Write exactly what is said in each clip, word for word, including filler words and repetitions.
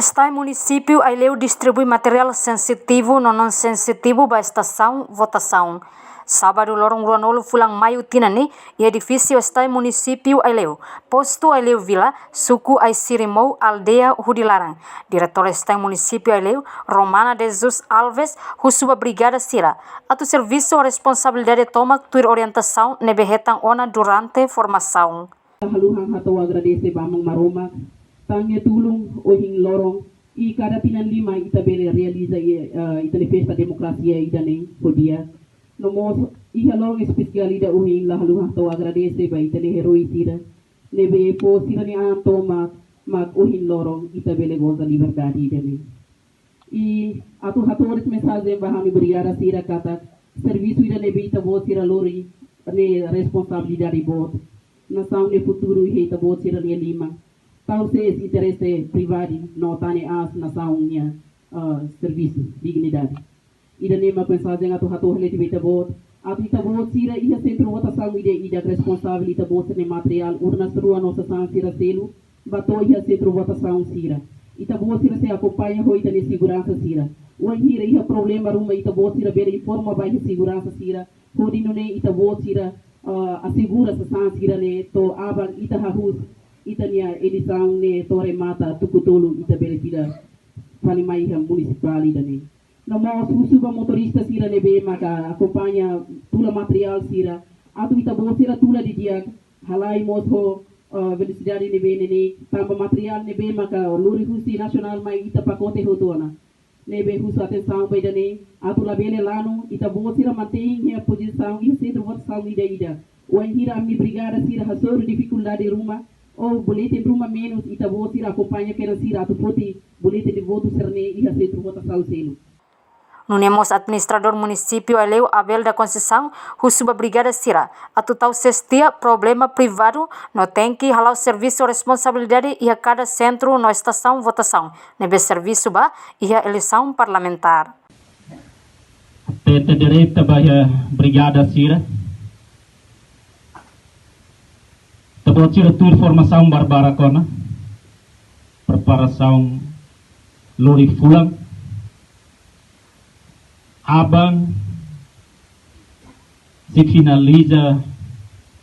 STAE Munisípiu Aileu distribui materiál sensitivu no non-sensitivu ba estasaun votasaun. Sábadu, loron ruanulu fulan Maiu tinan ne'e, iha edifísiu STAE Munisípiu Aileu, Postu Aileu Vila, Suku Aisirimou, Aldeia Hudilaran, Diretór STAE Munisípiu Aileu, Romana de Jesus Alves, husu ba brigada sira atu servisu ho responsabilidade tomak tuir orientasaun ne'ebé hetan ona durante formasaun. Haluha hato'o agradese ba Aman Maromak, tan nia tulun ohin loron, i kada tinan lima ita bele realiza, eh, ita-nia festa demokrasia ida-ne'e ho di'ak. No mós iha loron espesiál ida ohin, la haluha hato'o agradese ba ita-nia eroi sira ne'ebé fó sira-nia an tomak, mak ohin loron ita bele goza liberdade ida-ne'e. I atu hato'o de'it mensajen ba ha'u-nia brigada sira katak servisu ida ne'ebé ita-boot sira lori ne'e responsabilidade boot. Nasaun nia futuru iha ita-boot sira-nia liman. Tau sees interese pribadi no tane aas nasaun nia, ah, servisu, dignidade. Ida-ne'e mak mensajen atu hato'o hela de'it ba ita-boot. Atu ita-boot sira iha sentru votasaun ida-idak responsavel ita-boot sira-nia materiál urnas rua no sasán sira selu ba to'o iha sentru votasaun sira. Ita-boot sira sei akompaña ho ita-nia seguransa sira. Wainhira iha problema ruma ita-boot sira bele informa ba iha seguransa sira. Hodi nune'e ita-boot sira, ah, asegura sasán sira-ne'e to'o aban ita hahú ita-nia eleisaun ne'e to'o remata tuku tolu ita bele fila fali mai iha munisipál ida-ne'e. No mós husu ba motorista sira ne'ebé maka akompaña tula materiál sira, atu ita-boot sira tula didi'ak, halai mós ho, eh, velosidade ne'ebé neineik, tanba materiál ne'ebé maka lori husi nasionál mai ita pakote hotu ona. Ne'ebé husu atensaun ba ida-ne'e, atu labele lanu, ita-boot sira mantein nia pozisaun iha sentru votasaun ida-idak. Wainhira ami brigada sira hasoru difikuldade ruma, ou boletin ruma menus, ita-boot sira akompaña kedas sira atu foti boletin de votu sira-ne'e iha sentru votasaun seluk. Nune'e mós administradór munisípiu Aileu, Abel da Conceição, husu ba brigada sira atu tau sees tiha problema privadu no tenke hala'o servisu responsabilidade iha kada sentru no estasaun votasaun ne'ebé servisu ba iha eleisaun parlamentár. Hatete direta ba iha brigada sira. Ita-boot sira tuir formasaun barbarak ona. Preparasaun lori fulan. Aban sei finaliza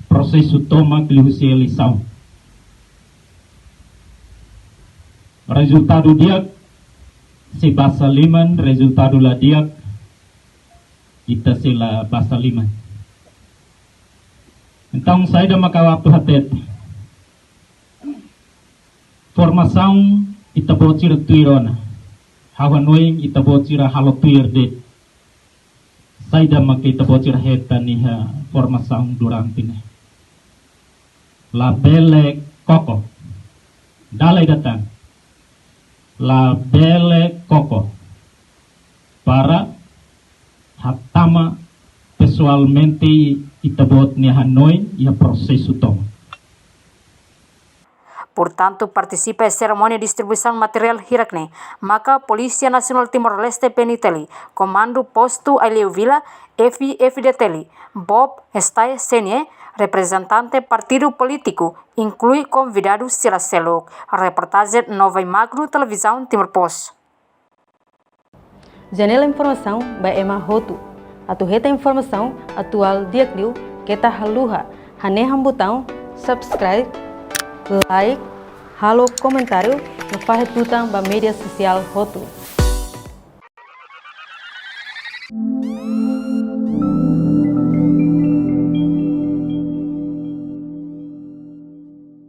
prosesu tomak liuhusi eleisaun. Rezultadu di'ak sei basa liman, rezultadu la di'ak ita sei la basa liman. Entaun, saida maka atu hatete? Formasaun ita-boot sira tuir ona. Ha'u hanoin ita-boot sira halo tuir de'it. Saida maka ita-boot sira hetan iha formasaun durante ne'e? Labele koko. Dala ida tan. Labele koko. Para hatama pesoalmente ita-boot nia hanoin iha prosesu tomak. Portantu, partisipa iha serimónia distribuisaun materiál hirak-ne'e maka Polísia Nasionál Timor-Leste, P N T L, Komandu Postu Aileu Vila, F I F D T L, BOP, STAE, C N E, reprezentante partidu polítiku, inklui konvidadu sira seluk. Reportajen Nova Imagno, Televizaun Timor Post. Janela informasaun ba ema hotu. Atu hetan informasaun atuál di'ak liu, keta haluha hanehan butaun subscribe, like, halo komentáriu no fahe tutan ba média sosiál hotu.